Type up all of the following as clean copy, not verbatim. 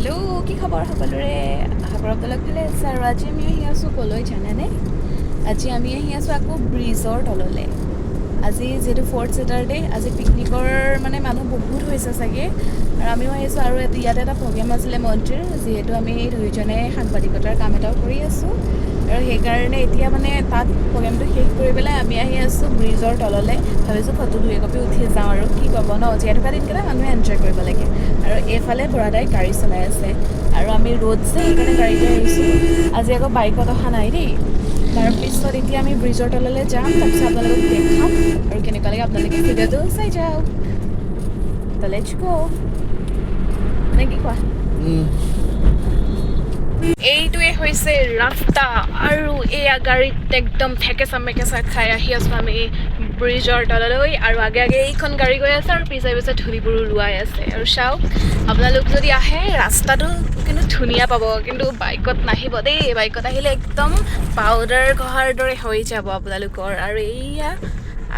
Hello', কি খবৰ সকলোৰে? আশা কৰোঁ আপোনালোক ভালে আছে। আৰু আজি আমি আহি আছোঁ ক'লৈ জানেনে? আজি আমি আহি আছোঁ আকৌ ব্ৰিজৰ তললৈ। আজি যিহেতু ফ'ৰ্থ ছেটাৰডে, আজি পিকনিকৰ মানে মানুহ বহুত হৈছে চাগে, আৰু আমিও আহিছোঁ। আৰু ইয়াতে এটা প্ৰগ্ৰেম আছিলে মন্ত্ৰীৰ, যিহেতু আমি দুয়োজনে সাংবাদিকতাৰ কাম এটাও কৰি আছোঁ, আৰু সেইকাৰণে এতিয়া মানে তাত প্ৰগ্ৰেমটো শেষ কৰি পেলাই আমি আহি আছোঁ ব্ৰিজৰ তললৈ। ভাবিছোঁ ফটো দুই কপি উঠি যাওঁ, আৰু কি ক'ব ন, জীয়াই থকা দিনকেইটা মানুহে এনজয় কৰিব লাগে। আৰু এইফালে বৰাদাই গাড়ী চলাই আছে আৰু আমি ৰ'দ যে, সেইকাৰণে গাড়ীতে আহিছোঁ আজি, আকৌ বাইকত অহা নাই দেই। তাৰপিছত এতিয়া আমি ব্ৰিজৰ তললৈ যাম, তাৰপিছত আপোনালোকক দেখাম আৰু কেনেকুৱা লাগে আপোনালোকে ভিডিঅ'টো চাই যাওক। তো let's গ' নে কি কোৱা? এইটোৱে হৈছে ৰাস্তা আৰু এয়া গাড়ীত একদম থেকেচা মেকেচা খাই আহি আছোঁ আমি ব্ৰিজৰ তললৈ। আৰু আগে আগে এইখন গাড়ী গৈ আছে আৰু পিছে পিছে ধূলিবোৰ ওলোৱাই আছে। আৰু চাওক, আপোনালোক যদি আহে ৰাস্তাটো কিন্তু ধুনীয়া পাব, কিন্তু বাইকত নাহিব দেই। বাইকত আহিলে একদম পাউডাৰ ঘঁহাৰ দৰে হৈ যাব আপোনালোকৰ। আৰু এইয়া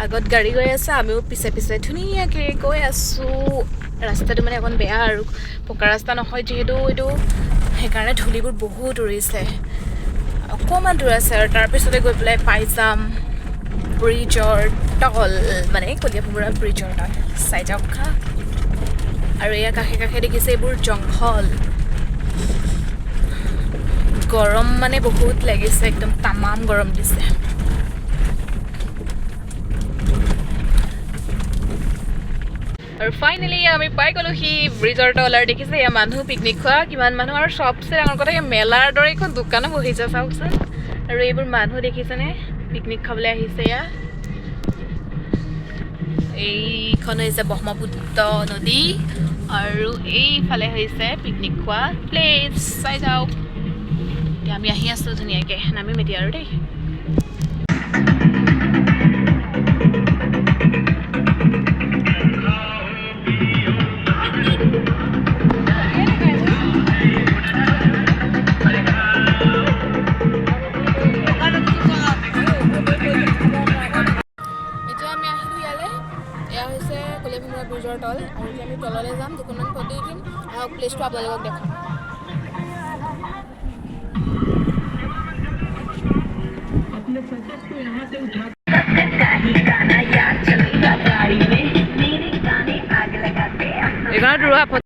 আগত গাড়ী গৈ আছে, আমিও পিছে পিছে ধুনীয়াকৈ গৈ আছোঁ। ৰাস্তাটো মানে অকণ বেয়া আৰু পকা ৰাস্তা নহয় যিহেতু এইটো, সেইকাৰণে ধূলিবোৰ বহুত উৰিছে। অকণমান দূৰ আছে আৰু তাৰপিছতে গৈ পেলাই পাই যাম ব্ৰিজৰ তল, মানে কলীয়াভোমোৰা ব্ৰিজৰ তল। চাই যাওক হা। আৰু এয়া কাষে কাষে দেখিছে এইবোৰ জংঘল। গৰম মানে বহুত লাগিছে, একদম তামাম গৰম দিছে। আৰু ফাইনেলি আমি পাই গ'লোহি ব্ৰিজৰ তল। আৰু দেখিছে এয়া মানুহ পিকনিক খোৱা কিমান মানুহ। আৰু চবচে ডাঙৰ কথা, এই মেলাৰ দৰে এখন দোকানো বহিছে, চাওকচোন। আৰু এইবোৰ মানুহ দেখিছেনে, পিকনিক খাবলৈ আহিছে। এয়া এইখন হৈছে ব্ৰহ্মপুত্ৰ নদী আৰু এইফালে হৈছে পিকনিক খোৱা প্লেচ। চাই যাওক। এতিয়া আমি আহি আছোঁ ধুনীয়াকৈ, নামিম এতিয়া আৰু দেই। এতিয়া আমি আহিলোঁ ইয়ালৈ। এয়া হৈছে কলীয়াভোমোৰা ব্ৰিজৰ তল আৰু এতিয়া আমি তললৈ যাম, দুখনমান ফটো উঠিম। আহক, প্লেচটো আপোনালোকক দেখাম। अपने फोकस को यहाँ से उठा